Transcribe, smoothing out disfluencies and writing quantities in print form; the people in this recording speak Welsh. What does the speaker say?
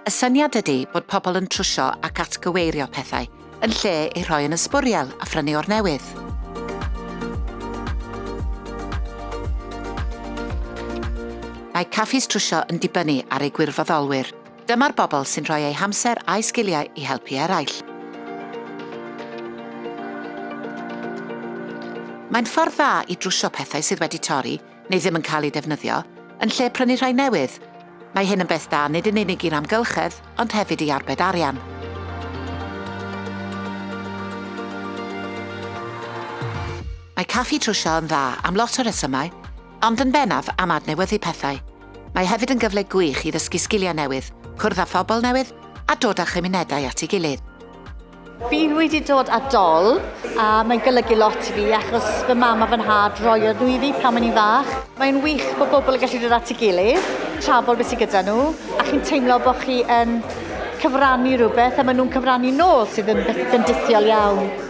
Y syniad ydy bod pobl yn trwsio ac atgyweirio pethau, yn lle eu rhoi yn y sbwriel a phrynu o'r newydd. Mae caffis trwsio yn dibynnu ar eu gwirfoddolwyr. Dyma'r bobl sy'n rhoi eu hamser a'u sgiliau i helpu eraill. Mae'n ffordd dda i drwsio pethau sydd wedi torri neu ddim yn cael eu defnyddio, yn lle prynu rhai newydd. Mae hyn yn beth da nid yn unig i'r amgylchedd, ond hefyd i arbed arian. Mae caffi trwsio yn dda am lot o resymau, ond yn bennaf am adnewyddu pethau. Mae hefyd yn gyfle gwych i ddysgu sgiliau newydd, cwrdd â phobl newydd a dod â chymunedau at ei gilydd. Fi wedi dod â dol a mae'n golygu lot i fi achos fy mam a fy nhad roiodd nhw i fi pan o'n i'n fach. Mae'n wych bod bobl yn gallu dod at ei gilydd, trafod beth sydd gyda nhw, a chi'n teimlo bod chi yn cyfrannu rhywbeth a maen nhw'n cyfrannu nôl sydd yn beth bendithiol iawn.